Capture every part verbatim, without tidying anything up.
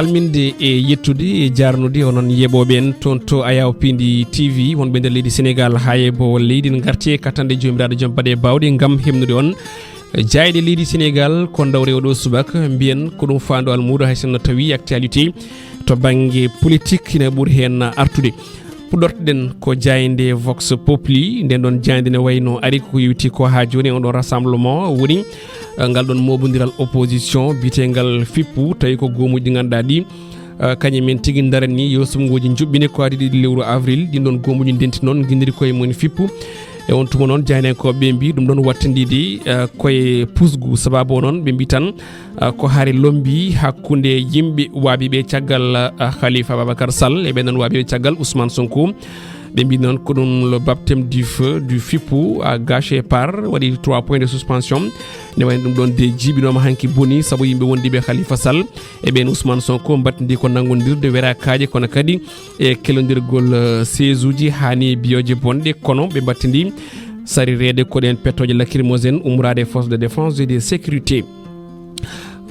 Salminde e yettude e jaarnude onon yeɓooɓe en toon to Ayaw Pindi T V, wonɓe nder leydi Senegaal haa e bowal leydi. En ngarti e kattanɗe Joomiraaɗo Jom baɗe baawɗe ngam hemnude on jaayɗe leydi Senegaal. Ko ndawre oɗo subaka, mbiyen ko ɗum faandu almuudo, hay sinno tawi actualité to bannge politique ina ɓuri heen artude. Puɗɗortoɗen ko jaaynde Vox Populi. Nden ɗon jaaynde ne wayno ari ko yewti ko haa jooni on ɗon rassemblement woni, eh, ngal ɗon moɓondiral opposition biyeteengal Fippu, tawi ko goomuuji ɗi ngannduɗaa ɗi, eh, kañum en tigi ndarani yo suɓngooji njuɓɓine ko adii ɗiɗi lewru avril. Ɗin ɗon goomuuji ndenti noon, nginndiri koye mum Fippu. E on tuma noon, jaayndiyankooɓe ɓe mbii ɗum ɗon wattindii, eh, koye pusgu, sababu o noon ɓe mbii tan, eh, ko hare lombii hakkunde yimɓe waabiiɓe caggal, eh, Khalifa Babacar Sall e ɓen noon waabiiɓe caggal Ousmane Sonko. Ɓe mbii noon ko ɗum le baptême du feu du Fippu a gâché par waɗi trois points de suspension. Ne wayno ɗum ɗon de jiiɓinooma hanki boni sabu yimɓe wondiiɓe Khalifa Sall e ɓen Ousmane Sonko mbattindii ko nanngondirde werakaaje kono kadi e kelondirgol, eh, seesuuji haani biyooje bonɗe, kono ɓe mbattindii sarireede ko ɗeen pettooje lacrymogène ummoraade force de défense et de sécurité.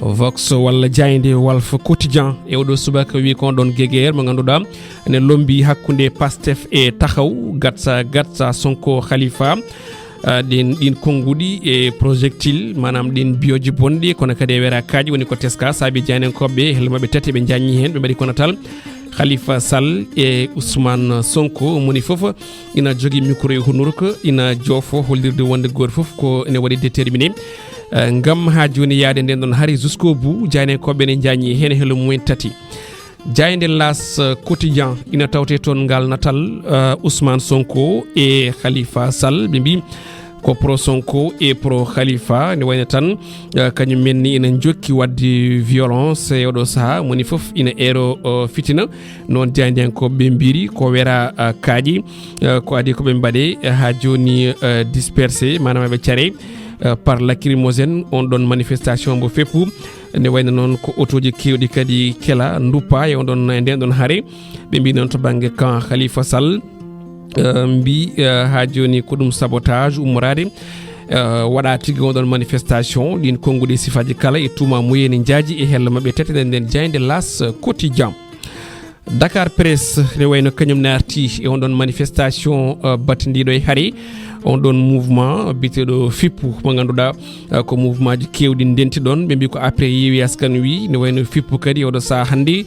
Vox walla jaaynde Walf Quotidien e oɗo subaka wi ko on ɗon gegeer mo ngannduɗaa ne lombii hakkunde Pastef e Taxaw, gatsa gatsa Sonko Khalifa. Ah, ɗin, ɗin konnguɗi e projectile, maanaam ɗin biyooji bonɗi, kono kadi e werakaaji woni ko teska, saabi jaayndiyankooɓe ɓe, hello maɓɓe tati ɓe njaññi heen, ɓe mbaɗi ko natal Khalifa Sall e Ousmane Sonko, moni fof ina jogii micro e hunnduko, ina joofo hollirde wonde gooto fof ko ene waɗi déterminé, eh, ngam haa jooni yahde nden ɗon hari jusqu'au bout, jaayndiyankooɓe ɓe ne njaññi heen hello mumen tati. Jaaynde L'As, eh, Quotidien ina tawte toon ngal natal, eh, Ousmane Sonko e Khalifa Sall, ɓe mbii ko pro Sonko e pro Khalifa, ne wayno tan, eh, kañum men ni ina jokki waɗde violence e oɗo sahaa, moni fof ina eero, eh, fitina. Noon jaayndiyankooɓe ɓe mbiiri ko wera, eh, kaaƴi, eh, ko adii ko ɓe mbaɗe, eh, haa jooni, eh, dispersé, maanaam ɓe care, eh, par lacrymogène on ɗon manifestation mbo Fippu. Ne wayno noon ko otooji keewɗi kadi kela nduppa e on ɗon, e nden ɗon hare. Ɓe mbii noon to bannge camp Khalifa Sall, eh, mbii, eh, haa jooni ko ɗum sabotage ummoraade, eh, waɗa tigi on ɗon manifestation. Ɗin konnguɗi sifaaji kala e tuuma muye ne njaaji e hello maɓɓe tati nden, nden jaaynde L'As Quotidien. Dakar Presse ne wayno kañum ne arti e on ɗon manifestation, eh, battindiiɗo e hari on ɗon mouvement biyeteeɗo Fippu mo ngannduɗaa, eh, ko mouvement ji keewɗi ndenti ɗon. Ɓe mbii ko après Yewwi Askan Wi, ne wayno Fippu kadi oɗo sahaa hannde,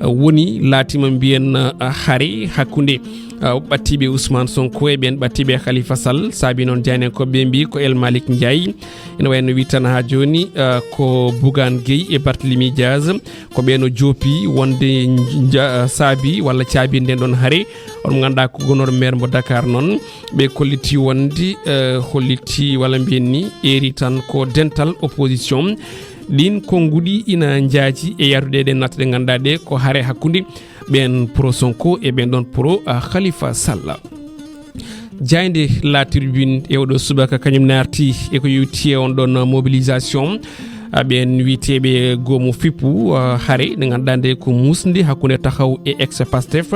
eh, woni laatima mbiyen, eh, hare hakkunde, eh, ɓattiiɓe Ousmane Sonko e ɓen ɓattiiɓe Khalifa Sall. Saabi noon jaayndiyankooɓe ɓe mbii ko El Malick Ndiaye, ene wayno wi tan haa jooni, eh, ko Bougane Gueye e Barthélémy Diaz. Ko ɓe no joopi wonde nja-, saabi walla caabi nden ɗon hare. On mo ngannduɗaa ko gonooɗo maire mo Dakar noon, ɓe kolliti wonde, eh, holliti walla mbiyen ni, eeri tan ko dental opposition. Ɗin konnguɗi ina njaaji e yahdude ɗe natta ɗe ngannduɗaa ɗe ko hare hakkunde ɓen pro Sonko e ɓen ɗon pro, ah, Khalifa Sall. Jaaynde La Tribune e oɗo subaka kañum ne arti e ko yewti e on ɗon mobilisation, ah, ɓen wiyeteeɓe goomu Fippu, ah, hare nde ngannduɗaa nde ko muusnde hakkunde Taxaw e ex Pastef.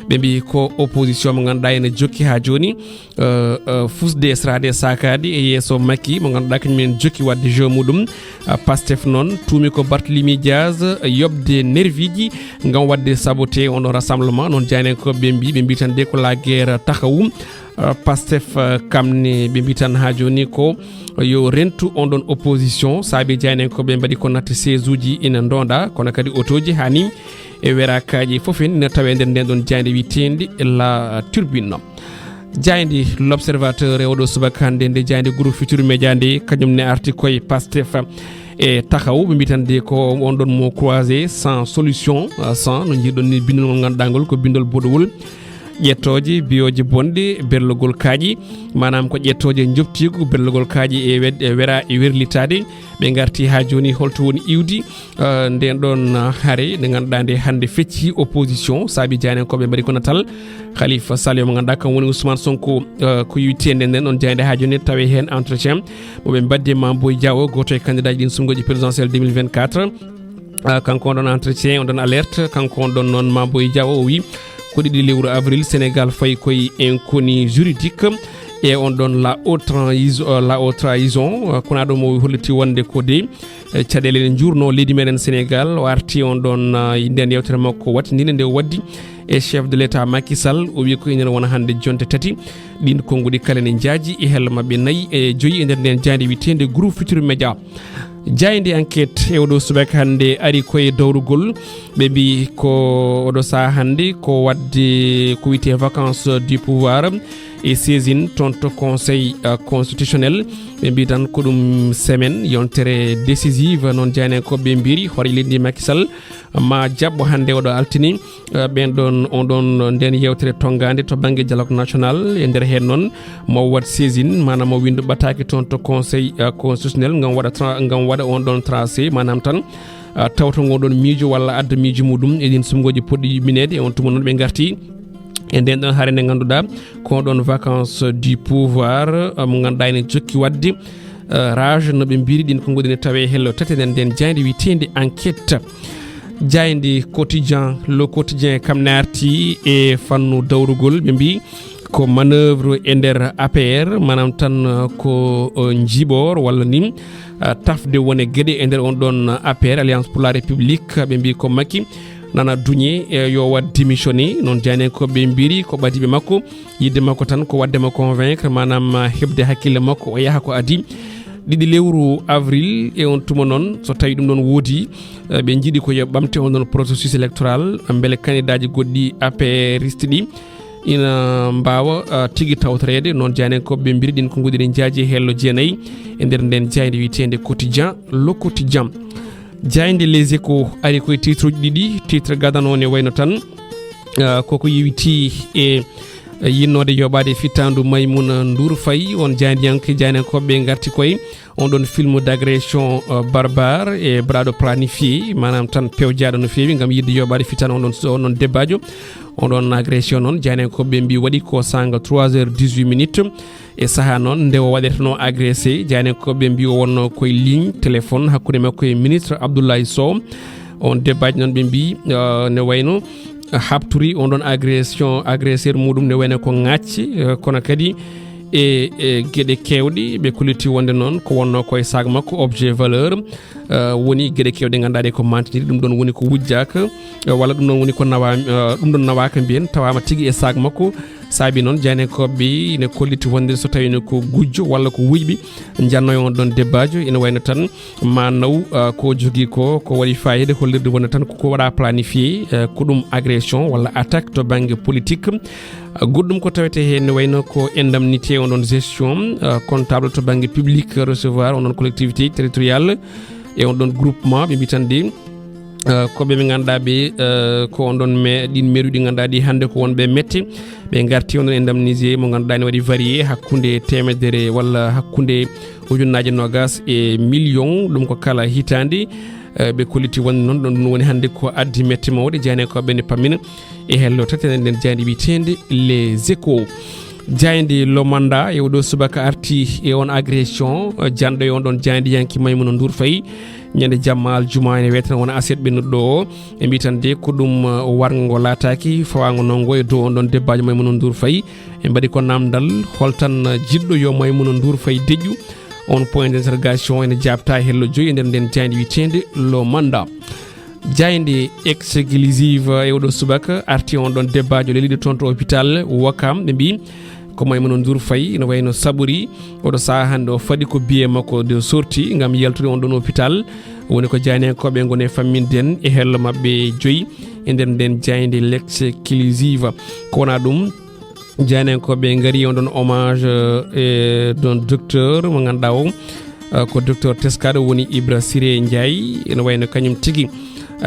Ɓe mbii ko opposition mo ngannduɗaa ene jokki haa jooni, eh, eh, fusde e saraade e saakaade e yeeso Macky mo ngannduɗaa kañum en jokki waɗde jeu muɗum. Ah, Pastef noon tuumi ko Barthélémy Diaz, eh, yoɓde nerviji ngam waɗde saboté on ɗon rassemblement. Noon jaayndiyankooɓe ɓe mbii, ɓe mbii tan de ko la guerre Taxawu. Ah, Pastef, ah, kam ne ɓe mbii tan haa jooni ko yo rentu on ɗon opposition. Saabi jaayndiyankooɓe ɓe mbaɗi ko natta seesuuji ina ndonda, kono kadi otooji haani e werakaaji fof en ina tawe nder nden ɗon jaaynde wiyeteende La Tribune. Jaaynde L'Observateur e oɗo subaka hannde nde jaaynde Groupe Futurs Médias nde kañum ne arti koye Pastef e Taxaw. Ɓe mbii tan de ko on ɗon mot croisé sans solution, ah, sans no njiiɗon ni bindol ngol ngannduɗaa ngol ko bindol boɗowol. Ƴettooje, biyooje bonɗe, berlogol kaaƴi, maanaam ko ƴettooje njoptiigu, berlogol kaaƴi e wed-, e wera e werlitaade. Ɓe ngarti haa jooni holto woni iwdi, eh, nden ɗon, eh, hare nde ngannduɗaa nde hannde fecci opposition, saabi jaayndiyankooɓe mbaɗi ko natal Khalifa Sall mo ngannduɗaa kam woni Ousmane Sonko, eh, ko yewti e nden ɗon jaaynde haa jooni tawi heen entretien mo ɓe mbaɗde Mame Boye Diao, gooto e candidat ji ɗin suɓngooji présidentielle deux mille vingt-quatre. Ah, kanko on ɗon entretien, on ɗon alerte, kanko on ɗon noon Mame Boye Diao o wi ko ɗiɗi lewru avril Sénégal fayi koye inconnue juridique. e on ɗon la haute trahison, la haute trahison. Kono ɗum o holliti wonde ko de caɗeele ne njurno leydi meɗen Sénégal. O arti on ɗon e nden yewtere makko wattindinde nde o waddi e chef de l'état Macky Sall. O wi ko enen wona hannde jonte tati ɗin konnguɗi kala ne njaaji e hello maɓɓe nayi e joyi e nder nden jaande wiyetende Groupe Futur Média. Jayde enquête e oɗo subaka hannde ari koye dawrugol. Ɓe mbi ko oɗo saha hannde ko wadde ko wiyete vacance du pouvoir e saisine toon to conseil constitutionnel. Ɓe mbi tan ko ɗum semaine yontere décisive, noon jayne ko ɓe mbiri hoore leydi Macky Sall ma jaɓɓo hannde oɗo altini. Ɓen ɗon on ɗon nden yewtere tongande to bangge dialogue national e nder heen noon mo wat saisine manam mo windo ɓataki toon to conseil constitutionnel ngam waɗa ngam waɗa on ɗon tracé manam tan tawto ngon ɗon miijo walla adda miijo muɗum e ɗin sumgoji poɗɗi yuɓɓineede. On tuma noon ɓe garti e nden ɗon hare nde ngannduɗaa ko ɗon vacance du pouvoir mo ngannduɗaa ene jokki waɗde rage no ɓe mbiri ɗin ko ngoɗine tawe hello tati nden nden jayde wiyetende enquête. Jayde quotidien, le quotidien kam ne arti e fannu dawrugol ɓe mbi ko manœuvre e nder A P R manam tan ko jiɓor walla ni tafde wone gueɗe e nder on ɗon A P R, Alliance pour la République. Ɓe mbi ko Macky nana duñe yo waɗ démissionné. Noon jaynen ko ɓe mbiri ko ɓadiɓe makko yidde makko tan ko waɗde mo convaincre manam heɓde hakkille makko o yaha ko adi ɗiɗi lewru avril. E on tuma noon so tawi ɗum ɗon woodi ɓe jiiɗi ko yo ɓamte on ɗon processus électoral beele candidat ji goɗɗi A P R isti ɗi ina mbawa tigi tawtoreede. Noon jaynen ko ɓe mbiri ɗin ko ngoɗiri jaaji e hello jeenayi e nder nden jayde wiyetende quotidien, le quotidien. Jayde les échos ari koye titre uji ɗiɗi. Titre gadano ne wayno tan koko yewiti e yinnoode yoɓaade fittandu Maymuna Ndour Faye. On jaydiyanke jaynen ko ɓe garti koye on ɗon film d'agression barbare e braɗo planifié manam tan pewjaɗo no feewi gam yidde yoɓaade fittandu on ɗon on ɗon debbajo. On ɗon agression noon jaynen ko ɓe mbi waɗi ko sanga trois heures dix-huit minutes e saha noon nde o waɗeteno agressé. Jaynen ko ɓe mbi o wonno koye ligne téléphone hakkude makko e ministre Abdoulaye Sow. On debbaji noon ɓe mbi ne wayno habturi on ɗon agression agresseur muɗum ne wayno ko ŋacce kono kadi e e gueɗe kewɗe ɓe kolliti wonde noon ko wonno koye sac makko objet valeur woni gueɗe kewɗe ganduɗa ɗe ko mantiniɗe. Ɗum ɗon woni ko wujjaka walla ɗum ɗon woni ko nawa ɗum ɗon nawaka mbiyen tawama tigui e sac makko. Saabi noon jaynekoɓe ina kolliti wonde so tawino ko gujjo walla ko wuyɓe jannoyo on ɗon debbajo ina wayno tan ma naw ko jogui ko ko waɗi fayida hollirde wonde tan ko waɗa planifié ko ɗum agression walla attaque to banggue politique. Goɗɗum ko tawete hen ne wayno ko indemnité on ɗon gestion comptable to banggue public recevoir on ɗon collectivité territoriale e on ɗon groupement ɓe mbitan de ko ɓe ɓe ganduɗa ɓe ko on ɗon mais ɗin meruɗi ganduɗa ɗi hande ko wonɓe mette ɓe garti on ɗon indemnisé mo ganduɗa ne waɗi varié hakkude temedere walla hakkude ujunnaji nogas e million ɗum ko kala hitande. Ɓe kolliti wonde noon ɗon ɗum woni hande ko addi mette mawɗe jayne ko ɓe ne pammina e hello tati enen nden jayde wiyetende les échos. Jayde le mandat e oɗo subaka arti e on agression janɗo e on ɗon jayde yanki maymuno ndour fayi ñande jamma aljuma ene wetana wona aset ɓennuɗo o. Ɓe mbi tan de ko ɗum wargo ngo lataki fawago nongo e dow on ɗon debbajo maymuno ndour fayi. Ɓe mbaɗi ko namdal holtan jiɗɗo yo maymuno ndour fayi deƴƴu. On point d'interrogation ene jabta hello joyi e nder nden jayde wiyetende le mandat. Jayde exclusive e oɗo subaka arti on ɗon debbajo leliɗo toon to hôpital wakam ɓe mbi ko maymuno ndour fayi ene wayno saɓori oɗo saha hande o faɗi ko biye makko de sorti gam yaltude on ɗon hôpital. Woni ko jaynekoɓe gone famminde en e hello mabɓe joyi e nder nden jayde l'exclusive. Ko wona ɗum jaynekoɓe gari on ɗon hommage e ɗon docteur mo ganduɗa o ko docteur teskaɗo woni Ibra Siré Ndiaye ene wayno kañum tigui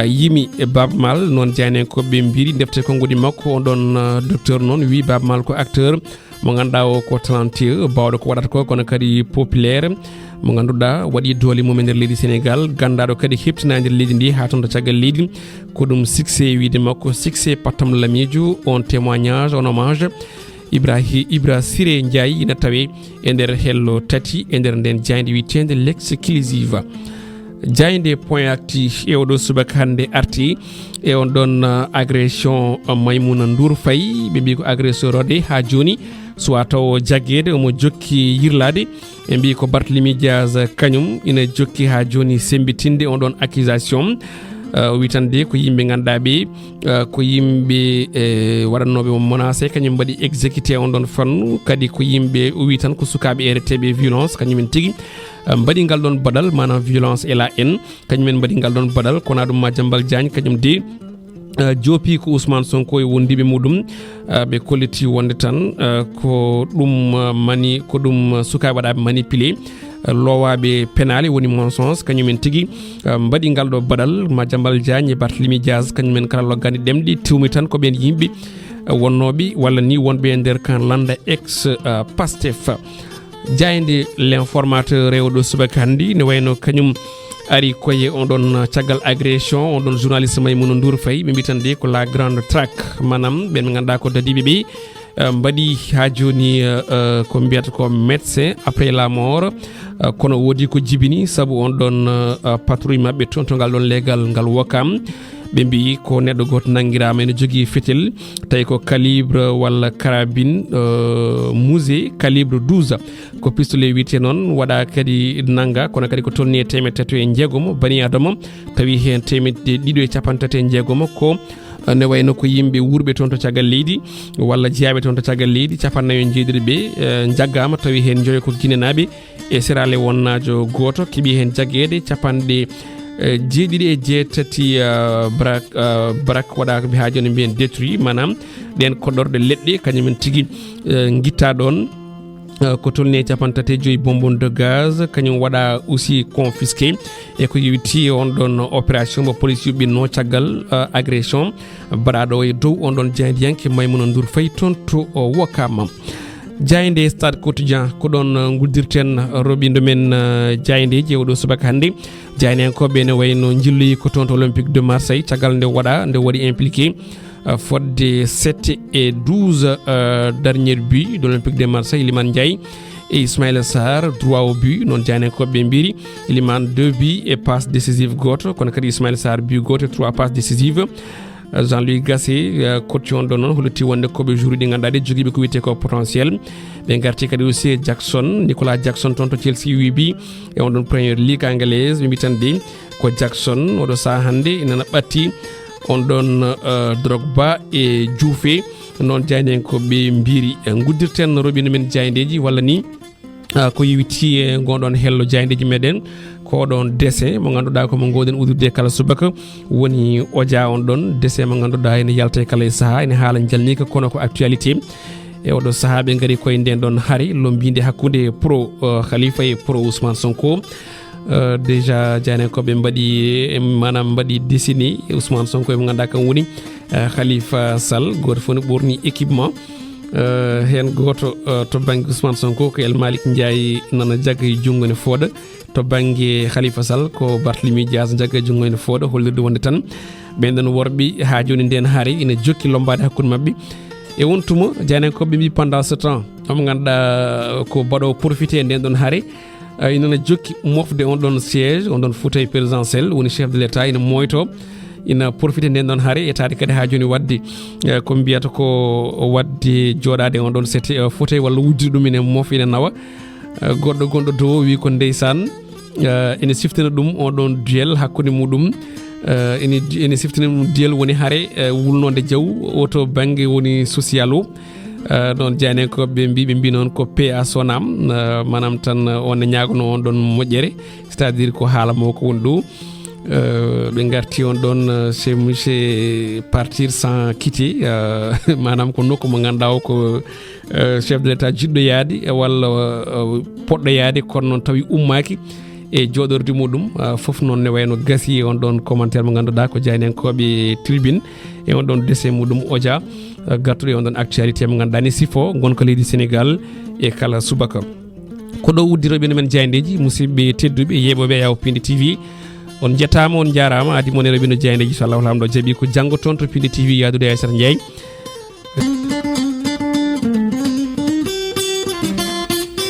yimi e Baba Maal. Noon jaynen ko ɓe mbiri defte konnguɗi makko on ɗon docteur noon wi Baba Maal ko acteur mo ganduɗa o ko talentueux bawɗo ko waɗata ko kono kadi populaire mo ganduɗa waɗi doole mum e nder leydi Sénégal gandaɗo kadi heptina e nder leydi ndi ha toon to caggal leydi. Ko ɗum succès wiyde makko succès pattam lamijo on témoignage on hommage Ibrahim Ibra Siré Ndiaye ina tawe e nder hello tati e nder nden jayde wiyetende l'exclusive. Jayde point actu e oɗo subaka hande arti e on ɗon agression maymuna ndour fayi ɓe mbi ko agresseur o de ha joni soit taw jaggeede omo jokki yirlaade. Ɓe mbiyi ko Barthélemy Diaz kañum ina jokki haa jooni semmbitinde on ɗon accusation. Eh, o wi tan de ko yimɓe ngannduɗaa ɓe, eh, ko yimɓe, eh, waɗannooɓe mo menacé, kañum mbaɗi exécuté on ɗon fannu. Kadi ko yimɓe, o wi tan ko sukaaɓe ereteeɓe violence, kañum en tigi, eh, mbaɗi ngal ɗon baɗal, maanaam violence et la haine, kañum en mbaɗi ngal ɗon baɗal. Kono ɗum Madiambal Diagne, kañum de, eh, joopi ko Ousmane Sonko e wondiiɓe muɗum, eh, ɓe kolliti wonde tan, eh, ko ɗum, eh, mani-, ko ɗum, eh, sukaaɓe waɗaaɓe manipulé, eh, loowaaɓe penaale woni mensonge, kañum en tigi, eh, mbaɗi ngal ɗo baɗal. Madiambal Diagne e Barthélemy Diaz, kañum en kala loggani ɗemɗe, tewmi tan ko ɓeen yimɓe, eh, wonnooɓe walla ni wonɓe e nder kan lannda ex, eh, Pastef. Jaaynde L'Informateur e oɗo subaka hannde ne wayno kañum ari koye on ɗon caggal agression on ɗon journaliste Maimouna Ndour Faye, ɓe mbi tan de ko la grande traque, maanaam ɓen ɓe ngannduɗaa ko dadiiɓe ɓe, eh, mbaɗi haa jooni, eh, eh, ko mbiyata ko médecin après la mort, eh, kono woodi ko jibini sabu on ɗon, eh, patrouille maɓɓe toon to ngal ɗon leegal ngal Ouakam. Ɓe mbiyi ko neɗɗo gooto nanngiraama ene jogii fetel, tawi ko calibre walla carabine, eh, Mouzé calibre douze. Ko pistolet wiyetee noon, waɗa kadi nannga, kono kadi ko tolni e teemedde tati e jeegomo bani Adama, tawi heen teemedde ɗiɗo e capanɗe tati e jeegomo ko, eh, ne wayno ko yimɓe wuurɓe toon to caggal leydi walla jeyaaɓe toon to caggal leydi, capanɗe nayi e jeeɗiɗo ɓe, eh, njaggaama, tawi heen njoyo ko Ginenaaɓe e Sierra Leone naajo gooto, keɓi heen jaggeede capanɗe, eh, jeeɗiɗi e jeetati, eh, brak, eh, brak waɗaaka ɓe haa jooni mbiyen détruit, maanaam ɗeen koɗorɗe leɗɗe, kañum en tigi, eh, ngitta ɗoon. Eh, ko tolni e capanɗe tati e joyi bonbonne de gaz, kañum waɗa aussi confisqué. E ko yowiti on ɗon opération mo police yuɓɓinno caggal, eh, agression baɗaɗo e dow on ɗon jaayndiyanke Maimouna Ndour Faye toon to, o, Ouakam. Jaaynde Stade Quotidien, ko ɗoon, eh, nguddirten roɓindo men, eh, jaayndeeji e oɗo subaka hannde. Jaayndiyankoɓe ene wayno njilloyi ko toon to Olympique de Marseille, caggal nde waɗa, nde waɗi impliqué, eh, fodde sept et douze, eh, dernier but de l'Olympique de Marseille, Iliman Ndiaye e Ismaïla Sarr, droit au but, noon jaayndiyankoɓe mbiri. Iliman deux buts et passe décisive gooto, kono kadi Ismaïla Sarr but gooto e trois passes décisives. Jean-Louis Gasset, eh, coach on ɗon noon, holliti wonde ko ɓe joueur ɗi ngannduɗaa ɗi jogiiɓe ko wiyetee ko potentiel. Ɓe ngarti kadi aussi e Jackson, Nicolas Jackson toon to Chelsea, wi bi e on ɗon Premier League anglaise, ɓe mbi tan de ko Jackson, oɗo sahaa hannde ina ɓatti on ɗon, eh, Drogba e Juufe, noon jaayndiyankoɓe mbiri. Eh, nguddirten roɓindo men jaayndeeji walla ni, ah, ko yowiti e ngon ɗon hello jaayndeeji meɗen. Ko ɗon dessin mo ngannduɗaa ko mo ngoɗen uddirde kala subaka woni oja on ɗon dessin mo ngannduɗaa ene yalta e kala e sahaa, ene haala njalniika kono ko actualité. E oɗo sahaa ɓe ngari koye nden ɗon hari lombinde hakkunde pro, eh, Khalifa e pro Ousmane Sonko. Eh, déjà jaayndiyankoɓe mbaɗi, eh, maanaam mbaɗi dessiné Ousmane Sonko e mo ngannduɗaa kam woni, eh, Khalifa Sall, gooto fof ne ɓorni équipement. Eh, heen gooto, eh, to bannge Ousmane Sonko ko El Malick Ndiaye nana jagga e junngo ne fooɗa. To bannge Khalifa Sall ko Barthélemy Diaz jagga e junngo ne fooɗa, hollirde wonde tan ɓen ɗon worɓe haa jooni nden hari ina jokki lombaade hakkunde maɓɓe. E on tuma, jaayndiyankoɓe mbi pendant ce temps, omo ngannduɗaa ko baɗo profité e nden ɗon hari, eh, ina jokki mofde on ɗon siège, on ɗon fauteuil présidentiel, woni chef de l'État ina moyto, ina profité nden ɗon hari, etaade kadi haa jooni waɗde, eh, ko mbiyata ko waɗde jooɗaade on ɗon sete, eh, fauteuil walla wujjude ɗum ina mof, ina nawa. Eh, goɗɗo gonɗo dow o wi ko ndeysaan, eh, ene siftina ɗum on ɗon duel hakkunde muɗum, eh, ene, ene siftina ɗum duel woni hare, eh, wulnode jaw, o to bannge woni social o. Eh, ɗon jaayndiyankoɓe mbi, ɓe mbi noon ko paix à son âme, eh, maanaam tan, eh, on ne ñaagono on ɗon moƴƴere, c'est-à-dire ko haala mo ko woni ɗo. Eh, ɓe ngarti on ɗon, eh, c'est monsieur partir sans quitter, eh, maanaam ko nokku mo ngannduɗaa o ko, eh, chef de l'État jiɗɗo yaade, eh, walla, eh, poɗɗo yaade, kono noon tawi ummaaki e jooɗorde muɗum, eh, fof noon ne wayno gasi e on ɗon commentaire mo ngannduɗaa ko jaayndiyankoɓe tribune e on ɗon dessin muɗum oja, eh, gartuɗo e on ɗon actualité mo ngannduɗaa ne sifo ngonka leydi Sénégal e kala subaka. Ko ɗo uddi roɓindo men jaayndeeji, musidɓe tedduɓe, yeeɓooɓe Yaw Pindi T V. On njettaama, on njaaraama, adi mon e roɓindo jaayndeeji, so Allahu Laamɗo jaɓi ko janngo toon to Pindi T V yaadude e Aysata Ndiaye.